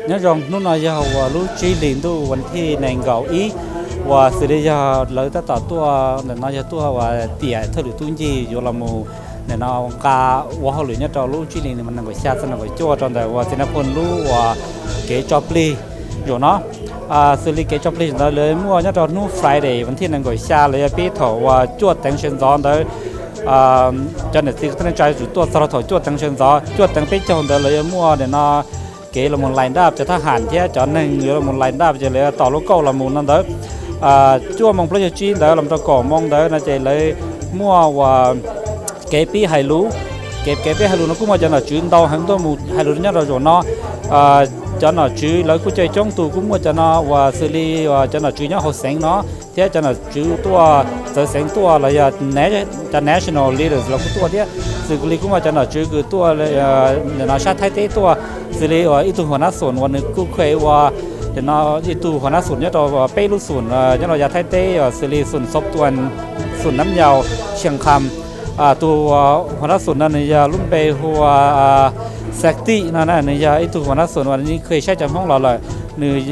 Nyob zoo, hnub no yog uas lub tsib hlis ntuj vas thij nees nkaum ib, uas xws li yog lawv tab tom tuaj ntawm no yog tuaj uas tiam thawj lwm tub ncig yuav los mus ntawm no nqa ua hauj lwm nyob rau lub tsib hlis nees nkaum xya txog nees nkaum cuaj rau ntawm uas txiv nais phoo lub uas kev tso plig zaum no. Xws li kev tso plig zaum ntawd lawv muaj nyob rau hnub Friday vas thij nees nkaum xya los yog pib thaum uas cuaj teev sawv ntxov ntawd. Cov niam txiv kwv tij neej tsa yuav tsum tuaj txog rau thaum cuaj teev sawv ntxov, cuaj teev peb caug ntawd lawv yuav muaj nim no kev los mus line up, cov thab ham thiab cov neeg yuav los mus line up ces lawv tos lub kauj los mus no ntawd. Cuaj moos plaub caug tsib ntawd los rau kaum moos ntawd no ces lawv muaj uas kev pib hais lus. Kev, kev pib hais lus no kuj muaj cov nom tswv ntau heev tuaj mus hais lus nyob rau zaum no. Cov nom tswv lawv kuj coob coob tus, kuj muaj cov no uas xws li cov nom tswv nyob hauv xeev no thiab cov nom tswv tuaj txawv xeev tuaj los yog cov national leaders los kuj tuaj thiab. Xws li kuj muaj cov nom tswv kws tuaj nim no sab Thaib teb tuaj, xws li uas ib tug huas nab xoom uas nws kuj kha ua nim no ib tug huas nab xoom nyob rau peb lub xoom nyob rau yav Thaib teb, xws li xoom Xauv Tuam, xoom Nab Yaus, Xias Kham. Tus huas nab xoom no nws yog lub npe hu ua Xav Tij no, nws yog ib tug huas nab xoom uas nws kha saib cov Hmoob los lawm. Nws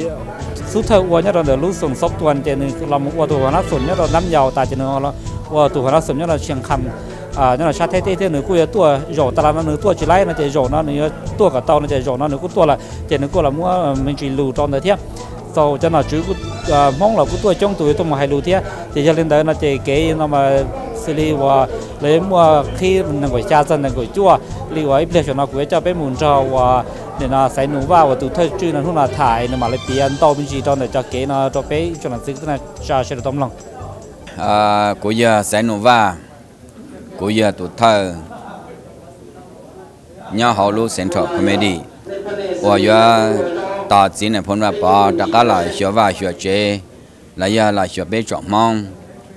xub thawj ua nyob rau ntawm lub xoom Xauv Tuam ces nws los mus ua tus huas nab xoom nyob rau Nab Yaus tas ces nws ua tus huas nab xoom nyob rau Xias Kham, nyob rau sab Thaib teb thiab. Nws kuj yuav tuaj zaum tas los no nws tuaj tsis laib no ces zaum no nws yuav tuaj kom tau no ces zaum no nws kuj tuaj lawm ces nws kuj los muab me ntsis lus rau ntawd thiab. Txaus cov nom tswv Hmoob los kuj tuaj coob tus yuav tuaj mus hais lus thiab. Ces yog li ntawd no ces kev no mas xws li uas lawv muaj qhib nees nkaum xya txog nees nkaum cuaj li uas ib pliag saum no kuv yuav coj peb mus nrog uas nim no Xaiv Nus Vaj uas tus thawj tswj no hnub no tham nws mam li piav ntau me ntsis rau ntawm cov kev no rau peb tsoom niam txiv kwv tij neej tsa sawv daws tau mloog. Kuv yog Xaiv Nus Vaj, kuv yog tus thawj nyob hauv lub Central Committee uas yuav tos txiv Nais Phoo Vaj Pov rov qab los xyuas vaj xyuas tsev los yog los xyuas peb tsoom Hmoob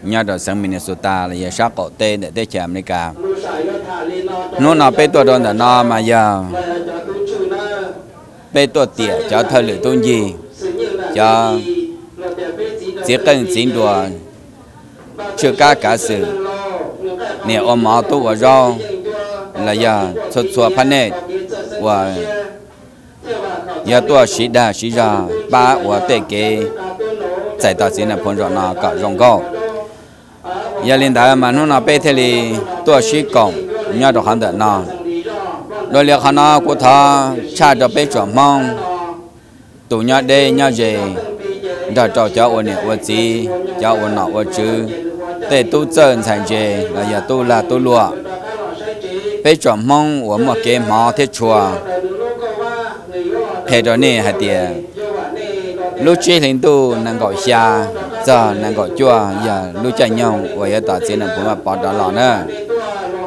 nyob rau xeev Minnesota los yog sab qaum teb ntawm teb chaws Amelikas. Hnub no peb tuaj rau ntawm no mas yog peb tuaj tiam cov thawj lwm tub ncig, cov txiv qeej txiv nruas, tswj kab kav xwm, niam ua mov tub ua zaub, los yog txhua txhua phab nej uas yuav tuaj siv dag siv zog pab ua tej kev txais tos txiv Nais Phoo zaum no kom zoo nkauj. Yog li ntawd mas hnub no peb thiaj li tuaj sib koom nyob rau qhov ntawm no. Dua li qhov no kuv thov tshaj rau peb tsoom Hmoob, tus nyob deb nyob ze, nrog rau cov ua niam ua txiv, cov ua nom ua tswv, tej tub txawj ntxhais ntse los yog tub lag tub luam, peb tsoom Hmoob uas muaj kev hmov thiab tshua, qhia rau nej hais tias lub tsib hli ntuj nees nkaum xya txog nees nkaum cuaj yog lub caij nyoog uas yuav tos txiv Nais Phoo Vaj Pov rov los na.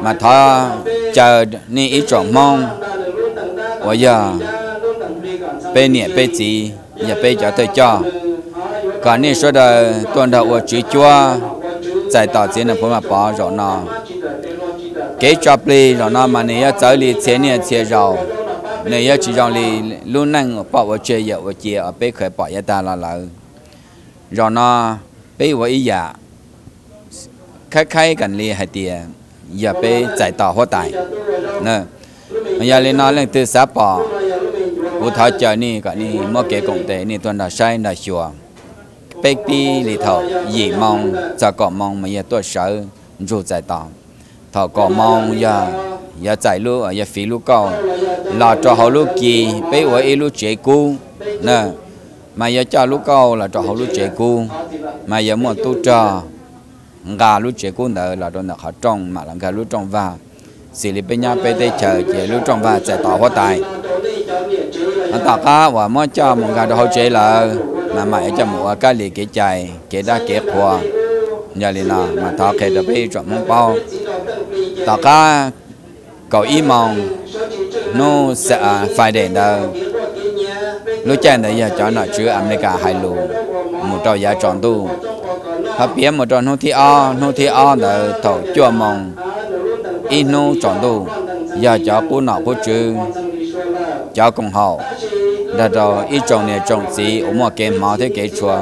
Mas thov caw nej ib tsoom Hmoob uas yog peb niam peb txiv, yog peb cov thawj coj, kom nej sawv daws tuaj nrog ua tswv cuab txais tos txiv Nais Phoo Vaj Pov zaum no. Kev tso plig zaum no mas nws yuav txawv li txhia niaj txhia zaus, nws yuav tsis zoo li lub neej uas poj ua tseg yawm ua cia uas peb khaws pom yav tag los lawm. Zaum no peb ua ib yam khaib khaib kam li hais tias yog peb txais tos huab tais. Yog li no leej twg xav pom, kuv thov caw nej kom nej muab kev koom tes nej tuaj nrog saib nrog xyuas. Peb pib li thaum yim moo txog kaum moo mas yog tuaj sawv ntsug txais tos. Thaum kaum moo yog yuav txais lub, yog fiv lub kauj los rau hauv lub kis, peb ua ib lub tsev kub na, mas yuav coj lub kauj los rau hauv lub tsev kub, mas yuav muaj tub rog nqa lub tsev kub ntawd los rau ntawm qhov rooj mam los nkag lub rooj vag, xws li peb nyob peb teb chaws ces lub rooj vag txais tos huab tais. Tom qab uas muab coj mus nkag rau hauv tsev lawm mas mam yuav coj mus ua kab li kev cai kev dab kev qhua. Yog li no mas thov qhia rau peb ib tsoom Hmoob paub, tom qab kaum ib moo hnub Friday ntawd, lub caij ntawd yog cov nom tswv Amelikas hais lus mus rau yav tsaus ntuj. Ho piav mus rau hnub thib ob, hnub thib ob ntawd thaum cuaj moo ib hnub tsaus ntuj, yog cov qub nom qub tswv, cov koom haum, nrog rau ib tsoom niam tsoom txiv uas muaj kev hmov thiab kev tshua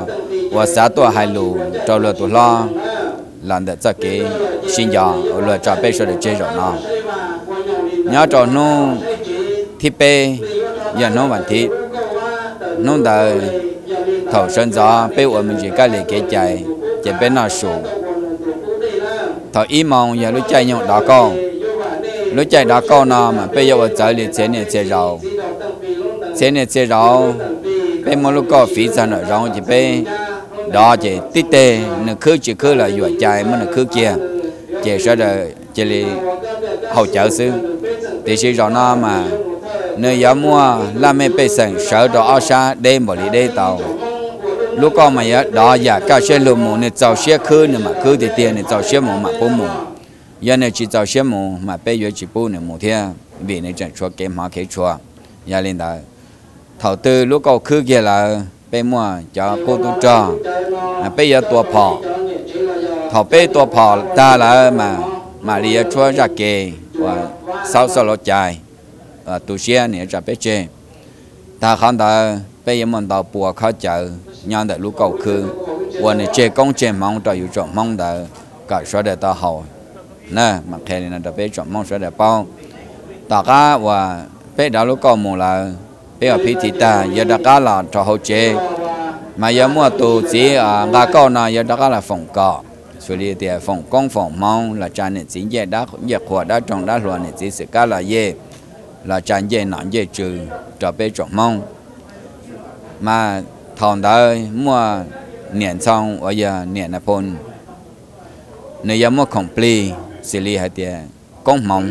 uas xav tuaj hais lus rau luag tus hlob los ntawm txoj kev sib nco uas luag tso peb sawv daws tseg zaum no. Nyob rau hnub thib peb, yog hnub vas thiv, Hnub ntawd thaum sawv ntxov peb ua me ntsis kab li kev cai, ces peb noj su. Thaum ib moos yog lub caij nyoog dov kauj. Lub caij dov kauj no mas peb yuav ua txawv li txhia niaj txhia zaus. Txhia niaj txhia zaus peb muab lub kauj fiv txog nraum zoov ces peb dov ces tib teg nws khwb tsis khwb los yuam cai muab nws khwb kiag, ces sawv daws cia li haus cawv xwb. Tiam sis zaum no mas nws yuav muaj laj mej pej xeem sawv rau ob sab deb npaum li deb tau. Lub kauj mas yuav dov yam kaj siab lug mus, nws txaus siab khwb nws mam khwb tiag tiag, nws txaus siab mus mam pub mus. Yog nws tsis txaus siab mus mas peb yuav tsis pub nws mus thiab, vim nws tseem tshuav kev hmov kev tshua. Yog li ntawd, thaum twg lub kauj khwb kiag lawm peb muaj cov qub tub rog, peb yuav tua phom. Thaum peb tua phom tag lawm mas mam li yuav tshuab zaj kev uas xaub xoj lov cai, tu siab nws yuav tso peb tseg. Tag qhov ntawd peb yuav muaj ntau pua khob cawv nyob ntawm lub kauj khwb uas nws tseg koob tseg hmoov rau yus tsoom Hmoob ntawd kom sawv daws tau haus na. Mas qhia li no rau peb tsoom Hmoob sawv daws paub. Tom qab uas peb dov lub kauj mus lawm, peb ua phiv thi tag yuav rov qab los rau hauv tsev, mas yuav muaj tus txiv nqa kauj no yuav rov qab los foom kom, xws li tias foom koob foom hmoov los tsa niam txiv ncej qhua dab roog dab hluas, niam txiv xwm kab los yej, los tsa ncej nom ncej tswv rau peb tsoom Hmoob. Mas thaum ntawd muaj niam Ntxhoo uas yog niam Nas Phoo, nws yuav muab khoom plig xws li hais tias koob hmoov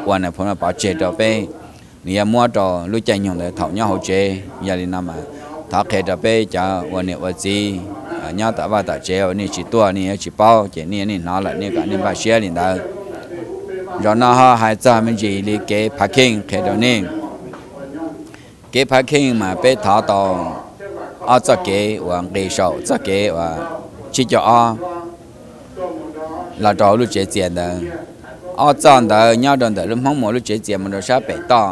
uas Nas Phoo pov tseg rau peb, nws yuav muab rau lub caij nyoog ntawd thaum nyob hauv tsev. Yog li no mas thov qhia rau peb cov ua niam ua txiv nyob tom vaj tom tsev uas nej tsis tuaj nej yuav tsis paub ces nej yuav nej hnov lawm nej kom nej npaj siab li ntawd. Zaum no ho hais txog me ntsis li kev phav kheej qhia rau nej. Kev phav kheej mas peb thov tau ob txoj kev uas nqis saum txoj kev uas tsib caug ob los rau lub tsev txias ntawd. Ob txoj ntawd nyob rau ntawm lub Hmoob Muas lub tsev txias mus rau sab pem toj.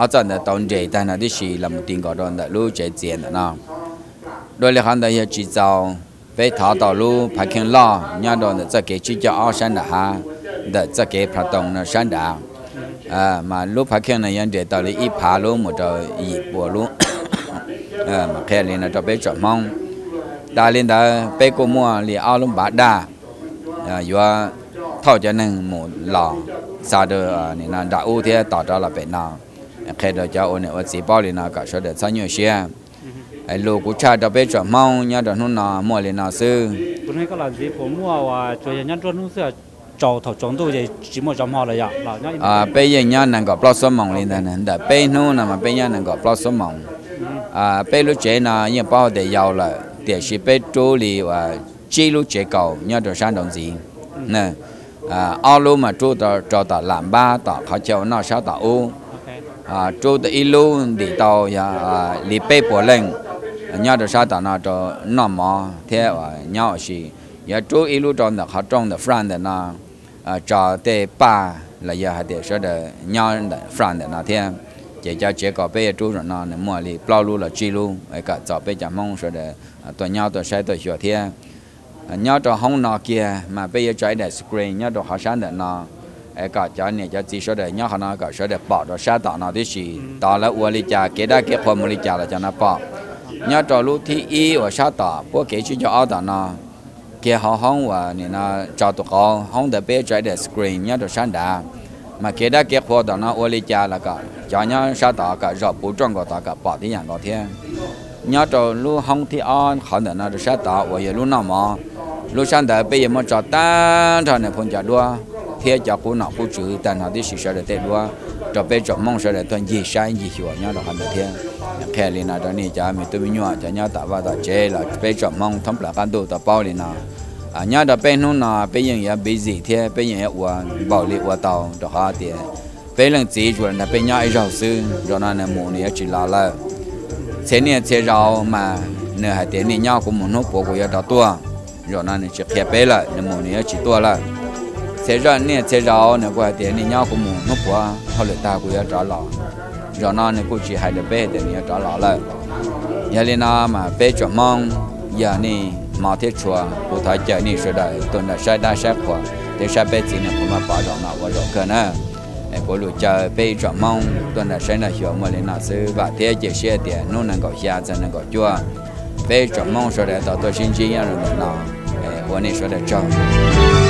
Ob txoj ntawd tau nres tag no tib si los mus ti nkaus rau ntawm lub tsev txias ntawm no. Dua li qhov ntawd yog tsis txaus, peb thov tau lub phav kheej loj nyob rau ntawm txoj kev tsib caug ob sab nram hav, ntawm txoj kev Pha Toos no sab nrad. Mas lub phav kheej no yuav nres tau li ib phav lub mus rau yim pua lub. Mas qhia li no rau peb tsoom Hmoob. Tas li ntawd peb kuj muaj li ob lub npav daj yuav thauj cov neeg mus los xa rau nram ub thiab tos rov los pem no. Qhia rau cov ua niam ua txiv paub li no kom sawv daws txhob nyuaj siab. Lus kuv tshaj rau peb tsoom Hmoob nyob rau hnub no muaj li no xwb. Peb yeej nyob nees nkaum plaub xuab moos li ntawd, ntawm peb hnub no mas peb nyob nees nkaum plaub xuab moos. Peb lub tsev no yeej paub tias yau lawm tiam sis peb rub li uas tsib lub tsev kaus nyob rau sab nraud ntxiv. Ob lub mas rub rau tom lam npab tom qhov chaw ua noj sab tom ub. Rub ib lub ntim tau li peb puas leej nyob rau sab tom no rau noj mov thiab uas nyob ua si. Yuav rub ib lub rau ntawm qhov rooj ntawm front ntawm no tso tej paj los yog hais tias sawv daws nyob ntawm front ntawm no thiab. Ces cov tsev kaus peb yuav rub zaum no nws muaj li plaub lub los tsib lub es kom txaus peb cov Hmoob sawv daws tuaj nyob tuaj saib tuaj xyuas thiab. Nyob rau hoob no kiag mas peb yuav tso ib daim screen nyob rau qhov sab ntawm no es kom cov niam cov txiv sawv daws nyob qhov no kom sawv daws pom rau sab tom no tib si. Tod lawv ua li cas, kev dab kev qhua mus li cas los cov no pom. Nyob rau lub thib ib uas sab tom puab kev tsib caug ob tom no, kiag hauv hoob uas nim no tso tus qauv hoob ntawd peb tso ib daim screen nyob rau sab nrad, mas kev dab kev qhua tom no ua li cas los kom cov nyob sab tod kom zaum puv rooj nkaus tod kom pom tib yam nkaus thiab. Nyob rau lub hoob thib ob qhov ntawm no rau sab tod uas yog lub noj mov, lub sab ntawd peb yuav muab tso tag nrho Nas Phoo cov duab thiab cov qub nom qub tswv tag nrho tib si sawv daws tej duab rau peb tsoom Hmoob sawv daws tuaj ncig saib ncig xyuas nyob rau qhov ntawd thiab. Qhia li no rau nej cov me tub me nyuam cov nyob tom vaj tom tsev los peb tsoom Hmoob thoob plaws qab ntuj tau paub li no. Nyob rau peb hnub no peb yeej yuav busy thiab peb yeej yuav ua npaum li ua tau rau qhov tias peb leej txiv tsuas nrog peb nyob ib zaug xwb, zaum no nws mus nws yuav tsis los lawm. Txhia niaj txhia zaus mas nws hais tias nej nyob kuv mus hnub puav kuv yuav rov tuaj. Zaum no nws tsis qhia peb lawm, nws mus nws yuav tsis tuaj lawm. Txhia zaj niaj txhia zaus nws kuj hais tias nej nyob kuv mus hnub puav hauj lwm tag kuv yuav rov los. Zaum no nws kuj tsis hais rau peb tias nws yuav rov los lawm. Yog li no mas peb tsoom Hmoob, yog nej hmov thiab tshua, kuv thov caw nej sawv daws tuaj nrog saib dab saib qhua thiab saib peb txiv Nas Phoo Vaj Pov zaum no ua zaum kawg na. Puav lug caw peb ib tsoom Hmoob tuaj nrog saib nrog xyuas muaj li no xwb. Vam thiab cia siab tias hnub nees nkaum xya txog nees nkaum cuaj peb tsoom Hmoob sawv daws tau tuaj sib ntsib nyob rau ntawm no. Ua nej sawv daws tsaug.